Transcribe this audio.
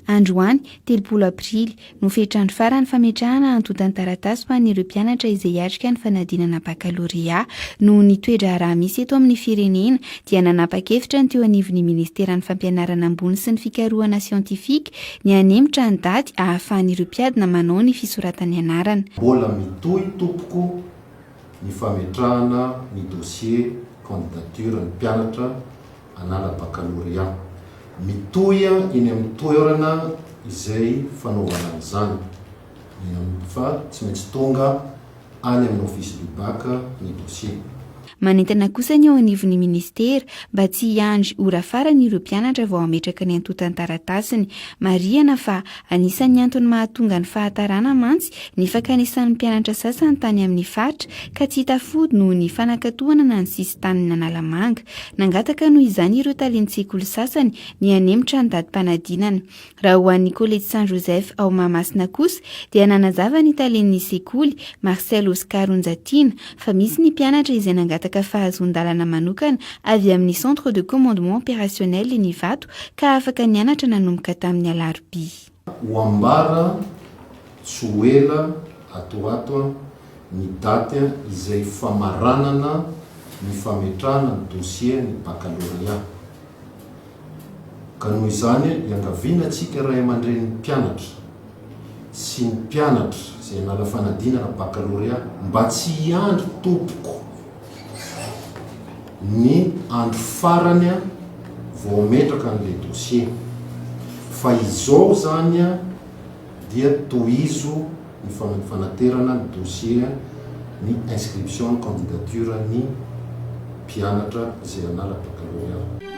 Androany, 30 aprily, no fetr'andro farany fametrahana antontan-taratasy ho an'ireo mpianatra izay hiatrika ny fanadinana bakalorea. Noho ny toe-draharaha misy eto amin'ny firenena dia nanapa-kevitra ny teo anivon'ny ministeran'ny fampianarana ambony sy ny fikarohana siantifika ny hanemotra ny daty ahafahan'ireo mpiadina manao ny fisoratany anarana. Mbola mitohy tompoko ny fametrahana ny dossier candidature ny mpianatra hanala baccalauréat. Mitohy eny amin'ny toerana izay fanaovana an'izany, eny amin'ny fa tsy maintsy tonga any amin'ny office du bac ny dossier. Manentana kosa ny eo anivon'ny minisitera mba tsy hiandry ora farany ireo mpianatra vao hametraka ny antontan-taratasiny. Marihana fa anisan'ny antony mahatonga ny fahatarana mantsy ny fankanisan'ny mpianatra sasany tany amin'ny faritra ka tsy hita fody noho ny fanakatohanana ny sisin-tanin'Analamanga. Nangataka noho izany ireo talen-tsekoly sasany ny hanemotra ny datim-panadinana. Raha ho an'ny Kolejy Saint Joseph ao Mahamasina kosa dia nanazava ny talen'ny sekoly, Marcel Oscar Onjatiana, fa misy ny mpianatra izay nangataka fahazoan-dalana manokana avy amin'ny Centre de Commandement Opérationnel eny Ivato ka afaka nianatra nanomboka tamin'ny alarobia. Ho ambara tsy ho ela ato ho ato ny daty izay famaranana ny fametrahana ny dossier ny baccalauréat. Ka noho izany iangaviana antsika ray aman-drenin'ny mpianatra sy ny mpianatra izay hanala fanadinana baccalauréat mba tsy hiandry tompoko ny andro farany vao hametraka an'ilay dossier fa izao izany dia tohizo ny fanaterana ny dossier ny inscription ny candidature ny mpianatra izay hanala baccalauréat.